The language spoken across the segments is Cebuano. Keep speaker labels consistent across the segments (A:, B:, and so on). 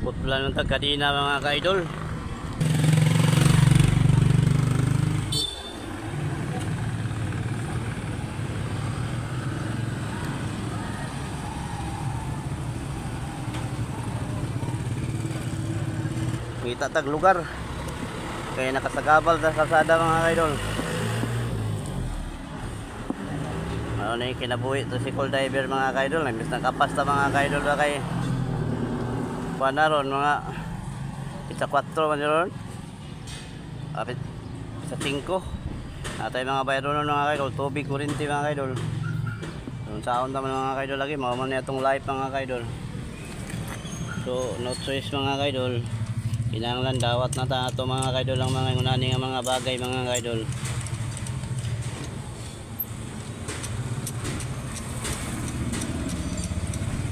A: Putlan ng tagkadina mga ka-idol. Kita tag lugar. Kaya nakasagabal sa kalsada mga ka-idol. Ano na yung kinabuhi tricycle driver mga ka-idol. Namiss ng kapas ta mga ka-idol ba kay kuha na ron mga isa 4 man ron. Isa 5. Natay mga bayro nun mga ka-idol. Tubig, kurinti mga ka-idol. Yung saon naman mga ka-idol lagi. Mao man na itong life mga ka-idol. So no choice mga ka-idol. Kinahanglan dawat na ta ato mga ka-idol ang mga ngunani nga mga bagay mga ka-idol.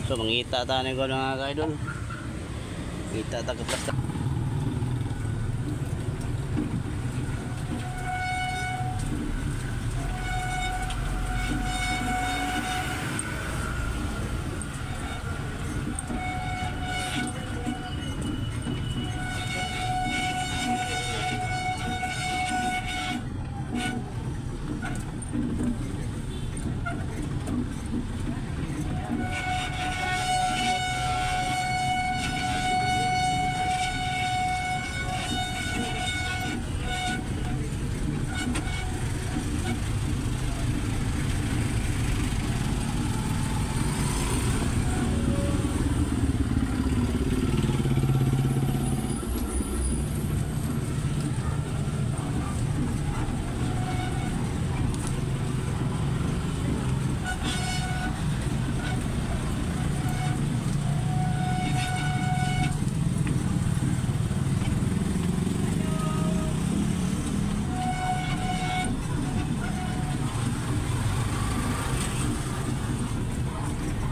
A: So mangita ta ni ko mga ka-idol. Kita ta kapas.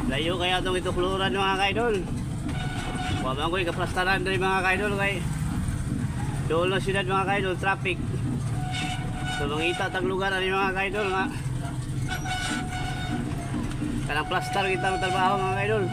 A: Layo kaya itong itukluran mga ka-idol. Wa man ko'y kaplastaran diri mga ka-idol kay dool na siyudad mga ka-idol, traffic. So mangita tag lugar ani mga ka-idol nga kanang plastar kita ang trabaho mga ka-idol.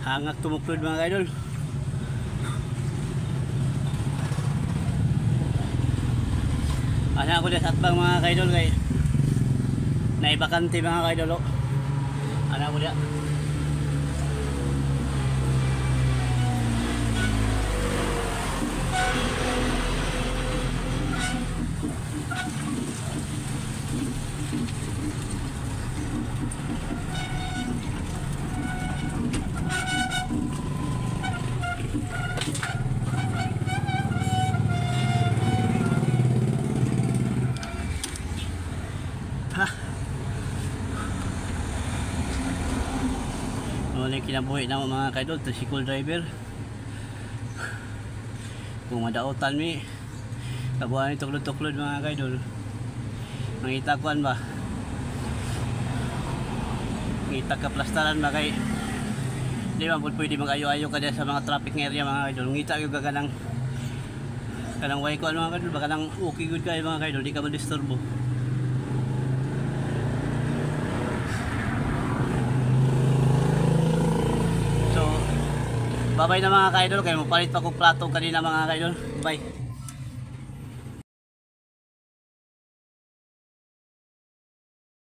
A: Hangak tumuklod mga ka-idol. Ana ako sa atbang mga ka-idol kay naibakante mga ka-idol. Ana ko diya. Mo na yung kinabuhi na mga kaidol, tricycle driver. Kung madautan mi, kabuhan ni tuklod-tuklod, mga kaidol. Mangita kuan ba? Ngita ka plastaran ba, kay di man pud pwede mag-ayo-ayo ka diya sa mga traffic nga area, mga kaidol. Ngita gyud ka kanang way kuan, mga kaidol ba, kanang okay good kayo, mga kaidol, di ka madisturbo. So, bye-bye na, mga kaidol, kay mo palit pa kog plato kanina, mga kaidol. Bye.